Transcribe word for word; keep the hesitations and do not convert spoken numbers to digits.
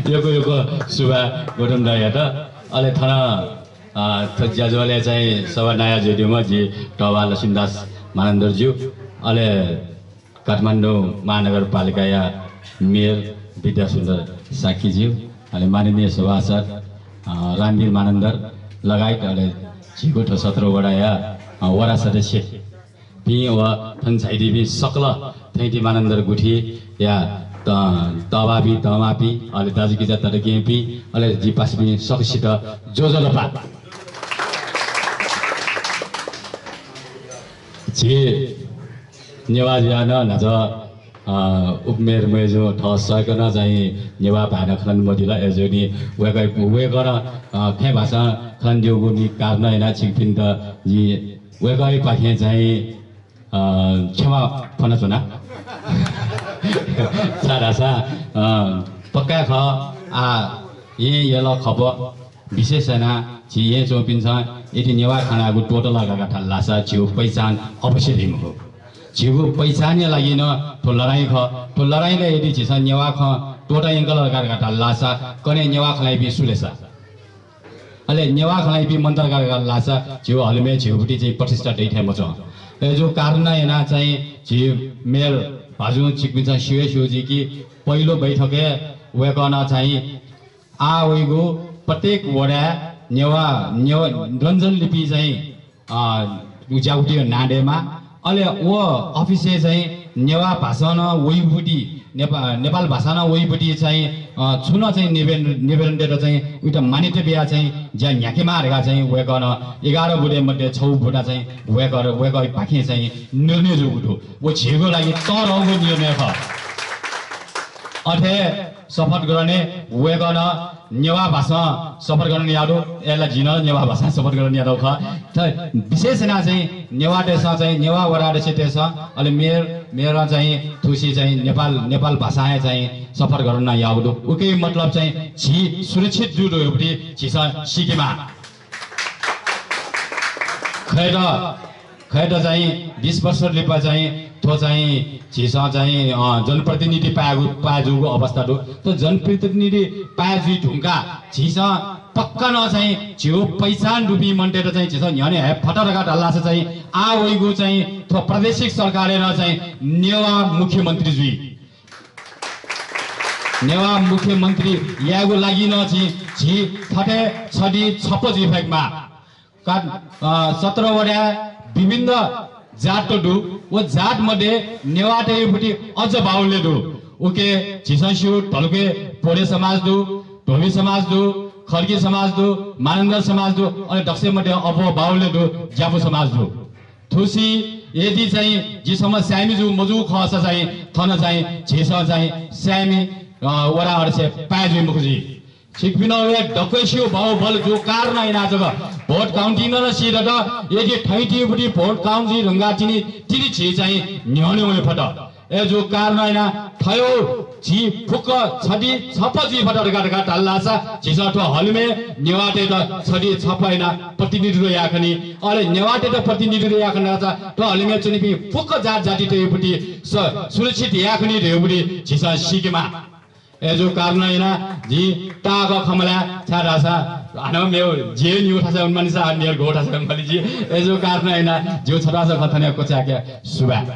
यक्व यक्व सुभाय् गौतम दाइयात। अले थन, अ, थ्व ज्याझ्वलय् चाहिँ सभानायः जुयादीम्ह जि तःबा लक्ष्मीदास मानन्धरज्यू, अले काठमाडौँ महानगरपालिकाया मेयर विद्यासुन्दर शाक्यज्यू, अले माननीय सभासद, अ, रामवीर मानन्धर लगायत अले झीगु थ्व सत्र वडाया, अ, वडा सदस्य पिं व थन झाइदीपिं सकल थैंति मानन्धर गुथिया त-, तःबापिं, तःमापिं, अले दाजुकिजा तताकेहेँपिं, अले जि पासापिं सकसित ज्वजलपा। झी नेवाः जुयाः नं न्हाचः, अ, उपमेयर मय्जु थः सय्कलं चाहिँ नेवाः भाय् नं खँ ल्हाना मदिल। अय्जूगुलिं वय्कः, वय्कलं, अ, खँय् भाषां खँ ल्हानादीगु निं कारणं यानाः छिकपिन्त जिं वय्कःयापाखें चाहिँ, अ, क्षमा फ्वनाच्वना। छाय्धाःसा, अ, पक्का हे खः, आ, येँ यल खप, विशेष यानाः झी येँय् च्वंपिन्सं यदि नेवाः खँ ल्हायेगु त्वःतल धकाः धाल धाःसा झीगु पहिचान अवश्य दइ मखु। झीगु पहिचानया लागि नं थ्व लडाइँ खः। थ्व लडाइँलय् यदि झीसं नेवाः खँ त्वःता यंकल धकाः धाल धाःसा कन्हय् नेवाः खँ ल्हाइपिं सु ले सा? अले नेवाः खँ ल्हाइपिं मन्त धकाः धाल धाःसा झीगु हलिमय् झीगुपट्टि चाहिँ प्रतिष्ठा दइ थें मच्वं। अय्जूगु कारणं यानाः चाहिँ झी मेयर भाजुं छिकपिन्सं स्यू हे स्यू जुइ कि पहिलो बैठकय् वय्कलं चाहिँ आः वइगु प्रत्येक वडाय् नेवाः, नेवाः रञ्जन लिपिं चाहिँ, अ, ज्याकुथिया नां दयेमाः। अले व अफिसय् चाहिँ नेवाः भाषां नं वइगुपट्टि, नेपा-, नेपाल भाषां नं वइगुपट्टि चाहिँ, अ, छुं नं चाहिँ निवेदन, निवेदन दयेत चाहिँ उइत मान्यता बियाः चाहिँ ज्या न्ह्याकेमाः धकाः चाहिँ वय्कलं एघार बुँदे मध्ये छगू बुँदा चाहिँ वय्कः, वय्कःपाखें चाहिँ निर्णय जूगु दु। व झीगु लागि तःधंगु निर्णय खः। अथे शपथग्रहणय् वय्कलं नेवाः भाषां शपथग्रहण याःगु दु। अय्ला जिं नं नेवाः भाषां शपथग्रहण याःगु खः। त विशेष यानाः चाहिँ नेवाःतय्सं चाहिँ नेवाः वडा अध्यक्षतय्सं अले मेयर, मेयरं चाहिँ थुसी चाहिँ नेपाल, नेपाल भाषां हे चाहिँ शपथग्रहण याःगु दु। उकिया मतलब चाहिँ झी सुरक्षित जू धइगुपट्टि झीसं सीकेमाः। खय्त खय्त चाहिँ बिस वर्ष लिपा चाहिँ थ्व चाहिँ झीसं चाहिँ, अ, जनप्रतिनिधि पायेगु, पाये जूगु अवस्था दु। थ्व जनप्रतिनिधि पाये जुइ धुंकाः झीसं पक्का नं चाहिँ झीगु पहिचान दुपिं मनूतय्त चाहिँ झीसं न्ह्यःने हये फत धकाः धाल धाःसा चाहिँ आः वइगु चाहिँ थ्व प्रादेशिक सरकारय् नं चाहिँ नेवाः मुख्यमन्त्री जुइ। नेवाः मुख्यमन्त्री यायेगु लागि नं झी, झी थथे छधी छप्पँ जुइ फयेकेमाः। का-, अ, सत्र वडाय् विभिन्न जात दु। व जात मध्ये नेवाःतय्‌पट्टि अझ बाहुल्य दु। उकी झीसं स्यू, धलुके पोडे समाज दु, धोबी समाज दु, खड्गी समाज दु, मानन्धर समाज दु, अले दक्वसिया मध्ये अप्वः बाहुल्य दु, ज्यापु समाज दु। थुसी यदि चाहिँ जि छम्ह साय्मि जू मजूगु खःसा चाहिँ थन चाहिँ झीसं चाहिँ साय्मि, अ, वडा अध्यक्ष पाये जुइ मखु जुइ। छिकपिन्सं हे दक्वसिया बाहुबल जूगु कारणं यानाः जक भोट काउन्टिङ नं सिधत। यदि थैतिपट्टि भोट काउन्ट जुइ धुंकाः तिनि, तिनि झी चाहिँ न्ह्यःने वने फत। अय्जूगु कारणं यानाः थ्व झी फुक्क छधी छप्पँ जुइ फत धकाः, धकाः धाल धाःसा झीसं थ्व हलिमय् नेवाःतय्त छधी छप्पँ यानाः प्रतिनिधित्व याये खनी। अले नेवाःतय्त प्रतिनिधित्व याये खनी धाःसा थ्व हलिमय् च्वनीपिं फुक्क जात जातितय्पट्टि स-, सुरक्षित याये खनी धइगुपट्टि झीसं सीकेमाः। अय्जूगु कारणं यानाः जिं ताःहाकः खँ मल्हाये, छाय्धाःसा हानं मेगु जिं निगू थासय् वनेमाःनिसा हानं मेगु थासय् वनेमाली जि। अय्जूगु कारणं यानाः जिगु छथासं खँ थन हे क्वचाय्के। सुभाय्।